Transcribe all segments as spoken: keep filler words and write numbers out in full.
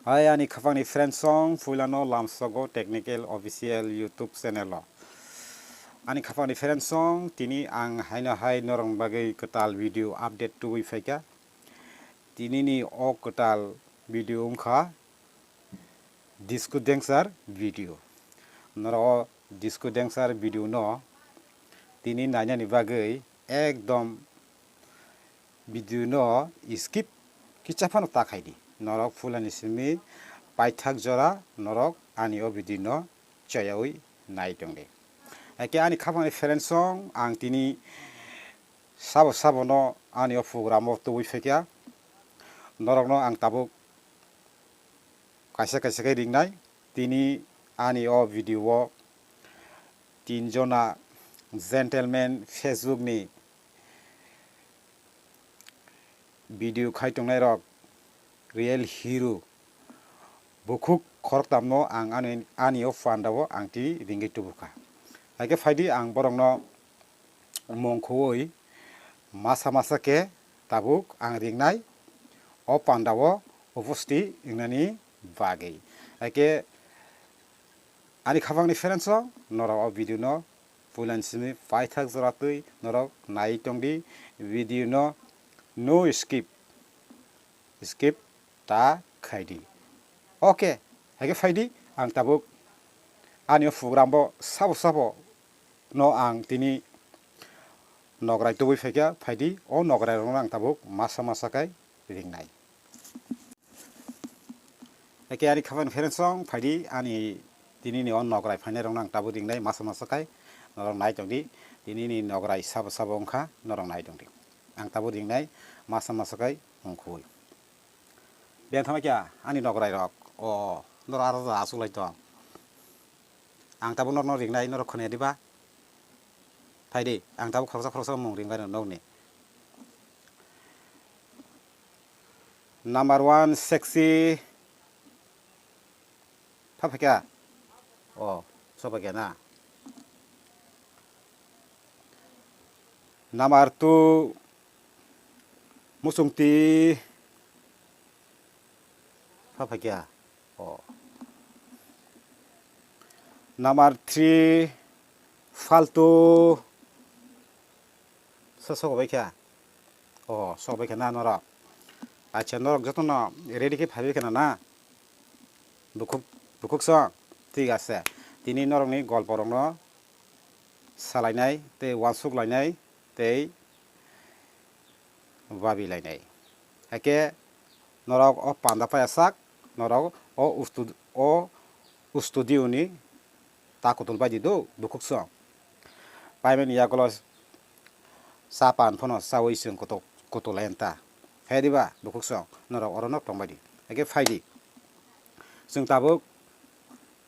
Hai ani khapangni friends song, puilano lamsogo Technical Official YouTube channel o. Ani khapangni friends song, tini ang haino hai norokni bagwi kwtal video update tubui phaikha. Tinini o kwtal video wngkha Disco Dancer video. Norok o Disco Dancer video no tini nainani bagwi ekdom video no skip kisa phano ta khaidi. Norok pulani simi paithak jora norok ani o video no chayawi nai tongdi. Haikhe ani khapangni friends song, ang tini sabo sabo no ani o program o tubui phaikha. Norokno ang tabuk kaisa kaisa khe ringnai. Tini ani o video o tin jona gentleman Facebook ni video khai tongnai rok, real hero bukhuk khoroktam no ang ani, ani o panda o ang tini ringwi tubukha. Haikhe phaidi ang borok no mung khuwi masa masa khe tabuk ang ringnai o panda o upusti wngnani bagwi. Haikhe ani khapangni friends o norok o video no puilani simi paithak jora twi norok nai tongdi video no, no skip, skip ta khaidi. Oke, haikhe phaidi ang tabuk ani o program bo sabo sabo no ang tini nograi tubui phaikha, phaidi o nograi rokno ang tabuk masa masa khai ringnai. Haikhe ani khapangni friends song, phaidi ani tinini o nograi phainai rokno ang tabuk ringnai masa masa khai norok nai tongdi. Tinini nograi sabo sabo wngkha norok nai tongdi. Ang tabuk ringnai masa masa khai mung khuwi. Biyang thangma kya ani nograi rok. O, norok aro da asuk lai tong. Ang tabuk norokno ringnai, norok khwnaya diba? Phaidi, ang tabuk khoroksa khoroksa mung ringbai rw nokni. Number one sexy. Pha phaikha? O, so phaikha na. Number two, muchungti. Pha phaikha? O. Number three, faltu. So, so bai kha? O, so bai kha na norok? Acha, norok jotono ready khe phaibai kha na, na? Bukhuk, bukhuk song? Thik ase. Tini norokni golporokno salainai tei uansuk lainai tei babi lainai. Haikhe norok o panda paya sak, norok o ustu-, o studio ni ta kutul bai di do, bukhuk song. Paimani yagulo cha pan phano chaui chwng kutuk, kutuk lai ta. Hai diba, bukhuk song, norok oro no tong bai di. Haikhe phai di. Chwng tabuk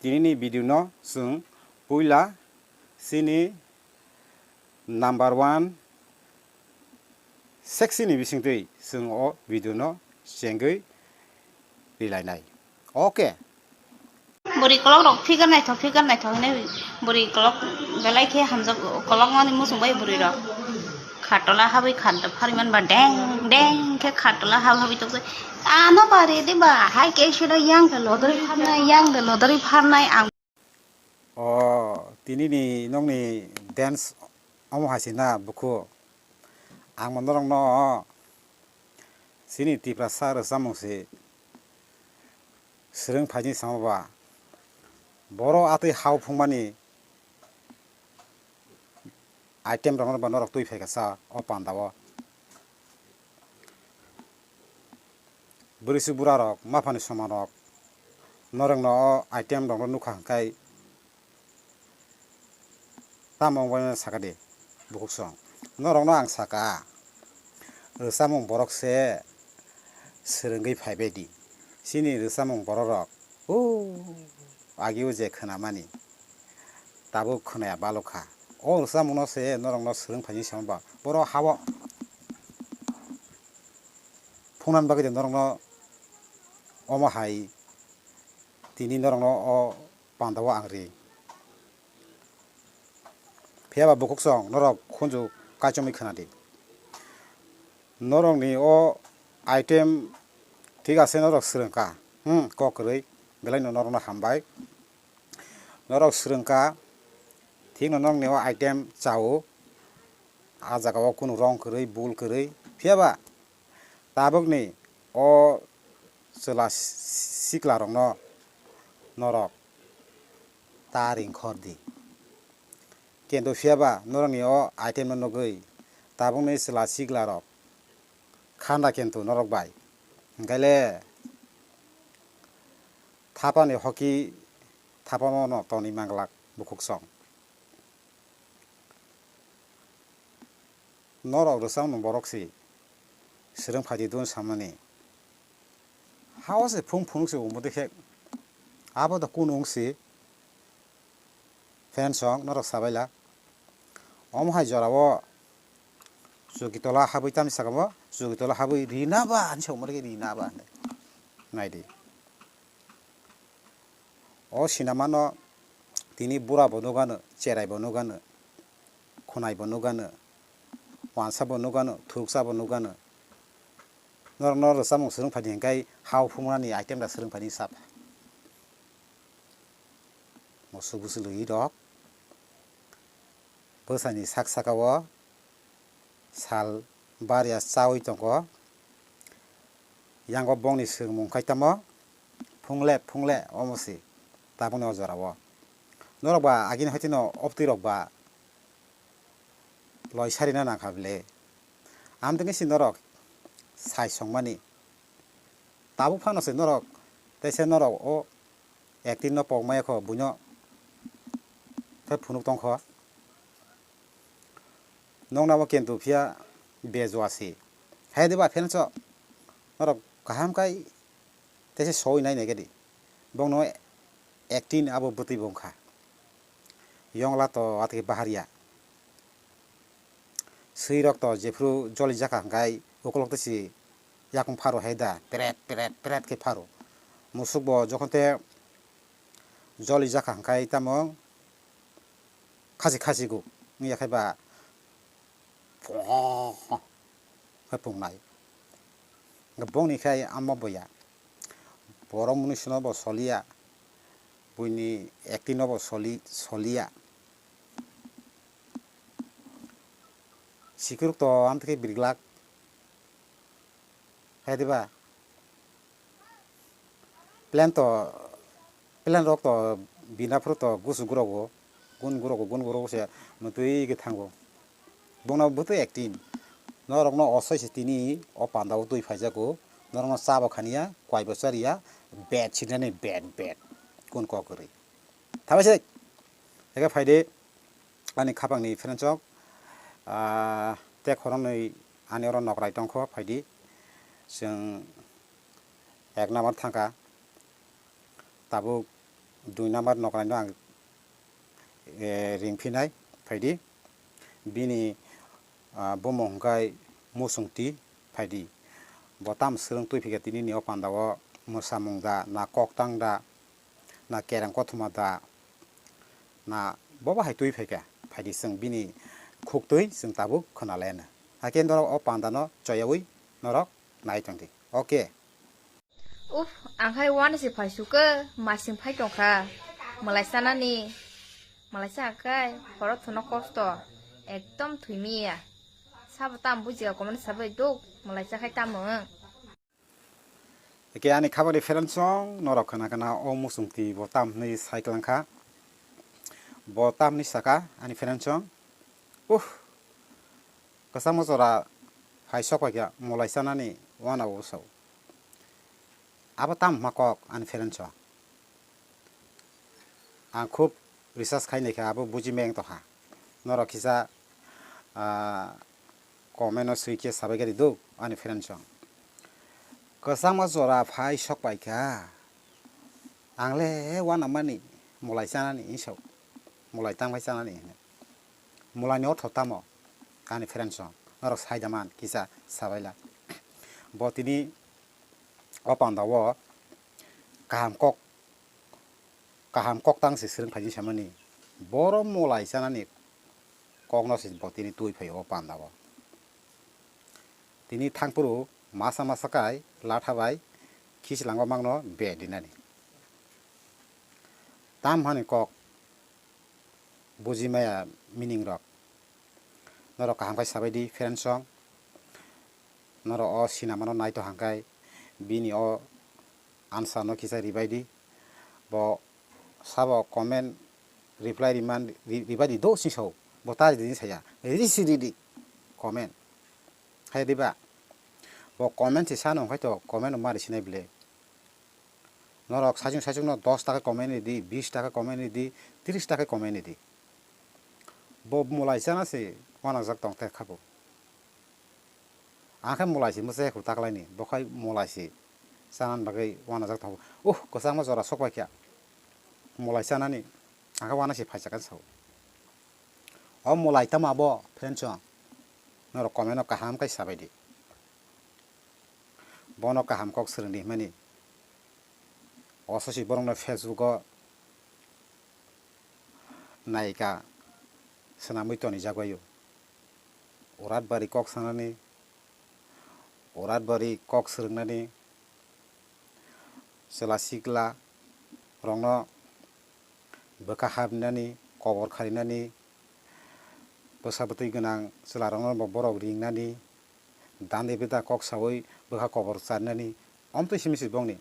tinini video no chwng puila chini number one sexy ni bisingtwi chwng o video no chengwi rilainai. Oke. Bwrwi kolok rok figure naithok, figure naithok hinwi bwrwi kolok belai khe hamjak, kolok mani muchung bai bwrwi rok. Khattola habwi khatto phari man ba deng deng khe khattola hab habwi tokjak. Ano ba re de ba, hai khe sero yang de lodori pharnai, yang de lodori pharnai ang. O, tinini nokni dance omo hai se na, bukhu? Ang bo norokno chini Tiprasa rwchapmung se swrwng phaini sama ba, boro atwi hao phungmani item rokno ba norok twi phaikha sa o panda o. Bwrwi se bura rok, maphani soma rok, norokno o item rokno nukha hwnkhe tamo wngbaino sakha di, bukhuk song? Norokno ang sakha, rwchapmung borok se swrwngwi phaibai di. Chini rwchapmung borok rok, o, agi o je khwnamani, tabuk khwnaya balokha. O rwchapmungno se norokno swrwng phaini sama ba, boro hao phungnani bagwi de norokno omo hai tini norokno o panda o ang ri. Phiya ba bukhuk song, norok khunju kaichomwi khwnadi. Norokni o item thik ase, norok swrwngkha. Hmm, kok kwrwi, belai no norokno hambai. Norok swrwngkha, thikno norokni o item chao, a jaga o kunu rong kwrwi, bul kwrwi, phiyaba tabukni o chwla sikla rokno norok ta ringkhor di. Kintu phiyaba norokni o item no nugwi tabukni chwla sikla rok khanda kintu norok bai. Hwnkhe le thapani hoki thapano no tonwi manglak bukhuk song. Norok rwchapmung borok si swrwng phaidi dun samani. Hao se phung phunuk se umudi khe abo da kunu wng si. Fan song norok sabaila. Omo hai jora o chuki tola habwi tamni saka bo chuki tola habwi rina ba hinwi songmani khe rina ba hinwi. Naidi. O sinamano tini bura bo nugano, cherai bo nugano, khwnai bo nugano, wansa bo nugano, thuksa bo nugano. Norok no rwchapmung swrwng phaidi hinkhai hao phungnani item da swrwng phaidi sap. Musuk busu lwi rok bwsani sak saka o sal bar ya chawi tongo. Yango bongni swrwngmung khai tamo phungle phungle omo se tabukni o jora o. Norok ba agini hoitino optwi rok ba loi sarina nangkha bile. Amtwkhe si norok sai songmani. Tabuk phano se norok, teisa norok o acting no pok maya kho buino khe phunuk tong kho. Nokna bo kintu phiya bejua si. Hai de ba fan song norok kaham khai teisa soi nai nai khe di. Bongno acting abo bwtwi bo wngkha. Yongla to atwi bahar ya. Swi rok to jephru joli jaka hwnkhe ukolok twi si yakung pharo hai da peret peret peret khe pharo. Musuk bo jokhon te joli jaka hwnkhe tamo khasi khasi gu wngya khe ba khe pungnai. Bongni khai amo boya. Borok mwnwi sino bo soliya. Buini acting no bo soli soliya. Sikuruk to amtwkhe biriglak. Hai diba? Plan to, plan rok to bina phuru to gusu gurogo, gun gurogo, gun gurogo se mutwi khe thango. Bongno bwtwi acting. Norokno osoi se tini o panda o twi phaijago. Norokno cha bo khaniya, kwai bo chariya, bed sinani bed, bed. Kun kok kwrwi. Thabai se. Eke phaidi. Ani khapangni friendsong, ah, tei khoroknwi ani oro nokrai tongkho, phaidi. Chwng ek number thangkha, tabuk dui number nokraino ang, eh, ringphinai, phaidi. Bini, ah, bumung hwnkhe Musungti, phaidi. Bo tamo swrwng twi phikha tinini o pandao mwsamung da, na koktang da, na kereng kothoma da, na bobo hai twi phaikha, phaidi chwng bini khuktwi chwng tabuk khwnalaianw. Hakhe norok o pandano choyaui norok nai tongdi. Okay. Uf, ang khai uanw se phaisukhe, masing phai tongkha. Mwlai chanani, mwlai chakhai, horo thuno kosto, ekdom thwimiya. Sabo tamo bujiya, komani sabai duk, mwlai chakhai tamo wng. Eke ani khabari friendsong, norok khna khna o Musungti bo tam hwnwi sai klangkha. Bo tam hwnwi saka ani friendsong. Uh, kwchangma jora hai sok paikha mwlai chanani uanao sao. Abo tam hwnma kok ani friendsong. Ang khub research khai naikha, abo buji meng tongkha. Norok kisa, ah, comment o swi khe sabai khe riduk ani friendsong. Kwchangma jora phai sok paikha. Ang le uanamani mwlai chanani hinwi sao. Mwlai tang bai chanani hinwi. Mwlai ni ortho tamo ani friendsong. Norok sai da man kisa sabaila. Bo tini o pandao kaham kok kaham koktang se swrwng phaidi samani. Boro mwlai chanani kokno se bo tini twi phai o pandao. Tini thangphuru masa masa kai latha bai khichlango mangno be dinani. Tam hani kok buji maya meaning rok. Norok kaham khai sabai di, friends song. Norok o sinamano nai to hangkai bini o answer no kisa ribai di. Bo sabo comment reply riman ri-, ribai di do sing sao. Bo ta di saya. Ri si ri di comment. Hai di ba. Bo comment si sano hwnkhe to comment no mari sinai bile. Norok saichung saichung no dos taka comment ridi, bis taka comment ridi, tris taka comment ridi. Bo mulai chana se wanajak tong te khabo. Ang khe mulai se mwchai khu taklaini, bo khai mulai se chana bagwi wanajak tongo. Uh, kwchangma jora sok pai kha. Mulai chanani, ang khe wana se phaisa khe sao. O mulai tamo abo, friends song. Norok comment no kaham khai sabai di. Bono kaham kok swrwng di hwnmani. Ososi borokno Facebook o naika swnamwi tonijago. Urat bari kok sanani, urat bari kok swrwngnani, chwla sikla rokno bwkha habnani, kobor kharinani, bwsa bwtwi gwnang chwlarokno bo borok ringnani, dandi bida kok saui bwkha kobor charinani, omtwi simi se bongni,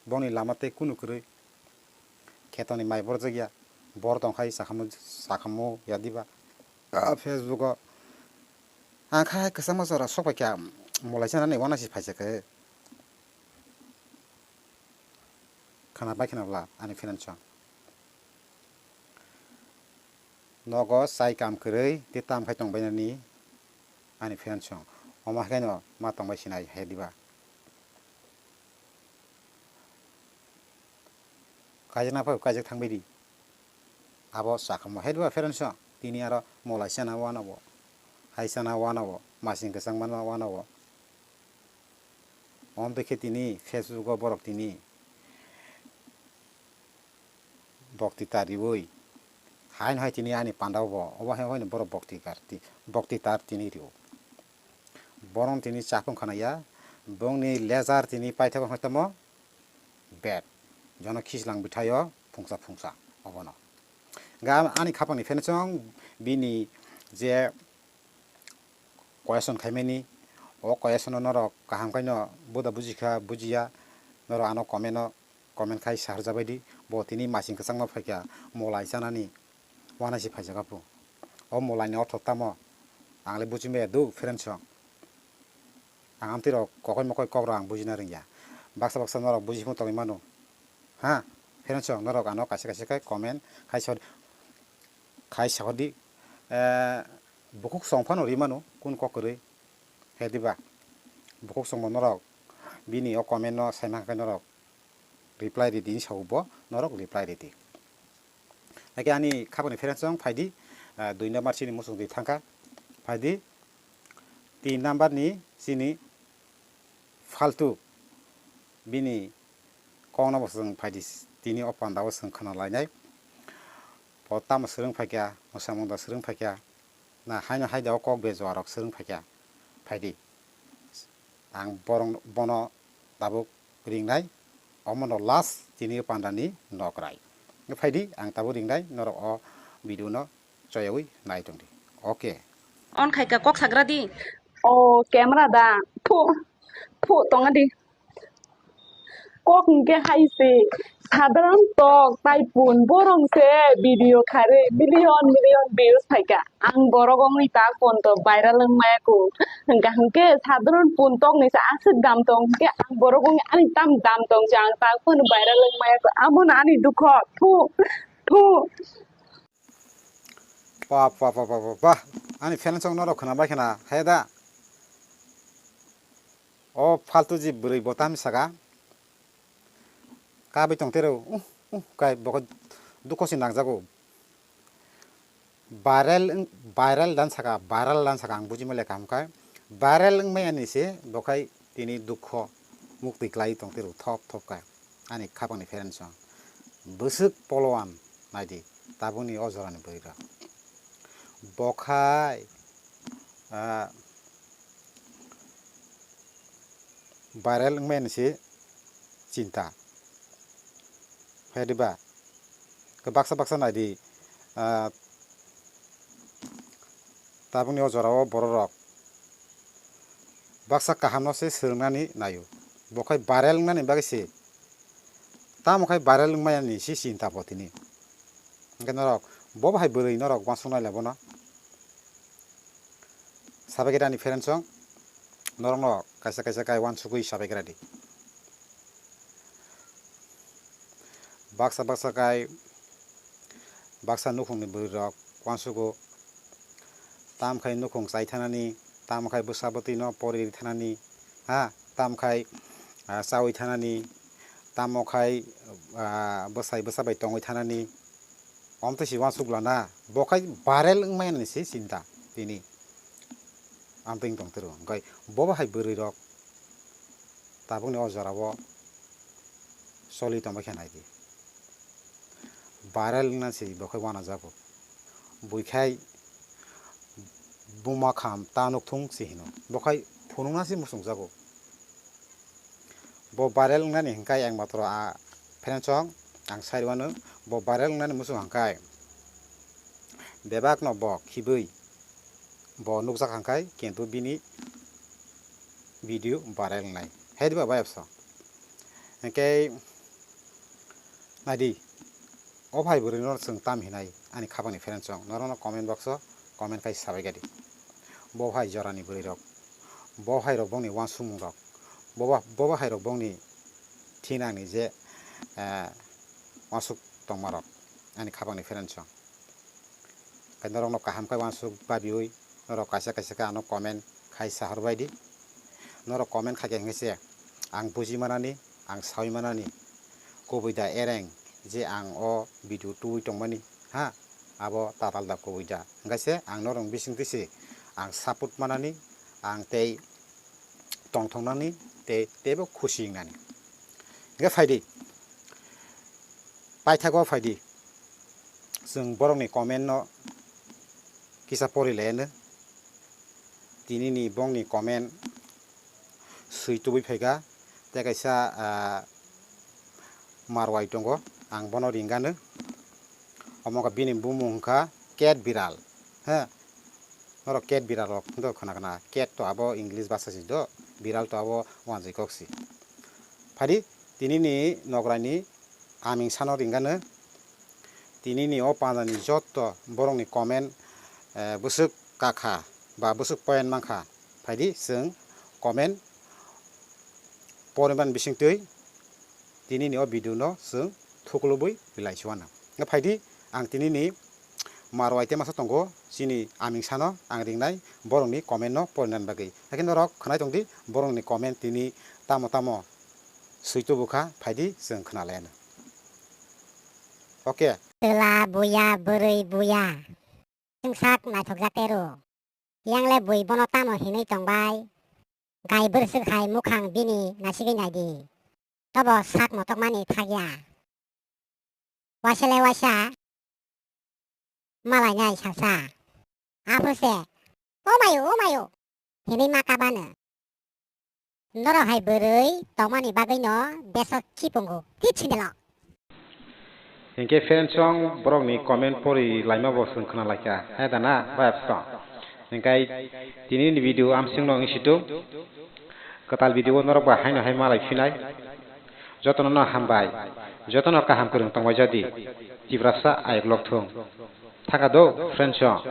bongni lama tei kunu kwrwi khetoni mai borjak ya, bor tong khai chakhamung, chakhamung ya diba? Ah, Facebook o ang khai kwchangma jora sok pai kha, mulai chanani wana si phaisa khe. Khwnabai khwnabla ani friends song. Nogo chai kam kwrwi tei tam khai tongbainani ani friends song. Omo haikhe no ma tongbai sinai hai diba? Kaijakna phai kaijak thangbai di. Abo chakhamung hai diba friends song. Tini aro mulai chana wanabo. Hai chana wanabo. Masing kwchang mana wanabo. Omo twi khe tini Facebook o borok tini bokti tar riui haino hai tini ani panda o bo obo hai hoi borok bokti tar ti-, bokti tar tini rio. Borok tini chapung khana ya, bongni lejar tini paithak wng tamo bed, jono khichlang bwthaio phungsa phungsa obono. Ga ani khapangni friends song bini je question khaimani, o question no norok kaham khaino buda bujikha bujiya, norok ano comment o comment khai saharjabai di, bo tini masing kwchangma phaikha, molai chanani wana si phaijak aphuru. O molai ni ortho tamo? Ang le buji maya do friends song. Ang amtwi rok kokoi mokoi kok rok ang bujina rwngya. Baksa baksa norok buji phano tongwi mano. Ha, friends song norok ano kaisa kaisa khe comment khai sa-, khai sahodi. Eh, bukhuk song phano ri mano kun kok kwrwi. He diba? Bukhuk songbo norok bini o comment no saima khe norok reply ridi hinwi sao bo, norok reply ridi. Haikhe ani khapangni friends song phaidi, ah, dui number chini muchungtwi thangkha. Phaidi tin number ni chini faltu bini kokno bo chwng phaidi, tini o panda o chwng khna lainai. Bo tamo swrwng phaikha, mwsamung da swrwng phaikha, na haino haida o kok bejua rok swrwng phaikha, phaidi. Ang borok bono tabuk ringnai, omono last tini pandani nokrai. Phaidi, ang tabuk ringnai, norok o video no choyaui nai tongdi. Okay. On khaika kok sagra di. O camera da. Phu, phu tonga di. Kok hwnkhe hai se, sadharan tok tai pun borong se video kharwi million million views phaikha. Ang borok wngwi ta phone to viral wng maya kho. Hwnkha hwnkhe sadharan pun tok ni se aswk dam tong hwnkhe ang borok wngwi ani tam dam tong se ang ta phone viral wng maya kho. Amo no ani dukho. Thu, thu. Pa, pa, pa. Ani friends song norok khwnabai khwna, he da? O faltu ji bwrwi bo tamni saka. Kabai tong tero, uh, uh, kai bo dukho se nangjago. Viral wng, viral dan saka, viral dan saka ang buji male kaham kai. Viral wng maya ni se bo khai tini dukho mukti klai tong tero thop thop kai. Ani khapang ni friends song. Bwswk polowan naidi. Tabukni o jorani bwrwi rok. Bo khai, ah, viral wngmani se chinta. Hai diba? Khe baksa baksa nai di, ah, tabukni o jorao bororok baksa kahamno se swrwngnani naio. Bo khai viral wngnani bagwi se. Tamo khai viral wngmani se chinta bo tini. Hwnkhe norok bo bahai bwrwi norok uansuk nai lai bono. Sabai khe ani friends rok, norokno kaisa kaisa khai uansugwi sabai khe di. Baksa baksa khai baksa nukhungni bwrwi rok uansugo, tam khai nukhung chai thanani, tam khai bwsa bwtwi no pori ri thanani, ha, tam khai, ah, chawi thanani, tamo khai, ah, bwsai bwsa bai tongwi thanani, omtwi si uansuk lana, bo khai viral wngmani se chinta tini. Amtwing tong tiro, hwnkhe bo bahai bwrwi rok tabukni o jorao choli tongbai khe nai di. Viral wngna se bo khai uanajago. Bui khai buma kham ta nuk thung se hino. Bo khai phunukna se muchungjago. Bo viral wngnani hwnkhe ang matro a friends rok ang sai rwmano. Bo viral wngnani muchung hwnkhe bebakno bo khibwi bo nukjak hwnkhe kintu bini video viral wngnai. Hai diba bai apsa? Hwnkhe nai di. O bhai bwrwino chwng tam hinai ani khapangni friends rok, norokno comment box o comment khai sabai gadi. Bo bhai jorani bwrwi rok, bo bhai rok bongni uansukmung rok, bo ba-, bo bhai rok bongni thinangni je, eh, uansuk tongma rok ani khapangni friends rok. Khe norokno kaham khe uansuk babiwi norok kaisa kaisa khe ano comment khai sahor bai di. Norok comment khai khe hwnkhe se ang buji manani, ang sawi manani, kubui da ereng je ang o video tubui tongmani, ha, abo tatal da kubui da. Hwnkhe se ang norok bisingtwi se ang support manani, ang tei tongthoknani, tei teibo khusi wngnani. Hwnkhe phai di, paithago phai di, chwng borokni comment no kisa pori laiya no. Tinini bongni comment swi tubui phaikha, tei kaisa, ah, marwai tongo, ang bono ringano. Omo wngkha bini bumung wngkha Cat Biral, he. Norok Cat Biral rok hinwi khna khna, cat to abo English bhasha si do, biral to abo wanjwi kok si. Phadi, tinini nokraini aming sano ringano. Tinini o pandani jotto borokni comment, eh, bwswk kakha ba bwswk point mankha, phaidi chwng comment poriman bisingtwi tinini o video no chwng thuklubwi belai suana. Phaidi ang tinini marwai tema sa tongo, chini aming sano ang ringnai borokni comment no porinani bagwi. Haikhe norok khwnai tongdi borokni comment tini tamo tamo swi tubukha, phaidi chwng khwnalaiano. Okay. Twla buya, bwrwi buya. Chwngsak naithokjak teru. Yangle bui bono tamo hinwi tongbai? Gai bwrwswk hai mukhang bini nasigwi naidi. Tobo sak motokmani thakya. Waisale waisa. Malai nai salsa. Aphuru se, "O mayo, o mayo," hinwi ma kabano. Norok hai bwrwi tongmani bagwino beso chipungo, kit sindelo. Hinkhe friends song borokni comment pori laima bo chwng khna laikha, hai da na, bai apso. Hinkhe tinini video amsingno wng situ. Kwtal video o norok bai haino hai malai phinai. Jotono no hambai. Jotono kaham kwrwng tongbai jadi. Tiprasa ayok lok thung. Thaka do, friends song.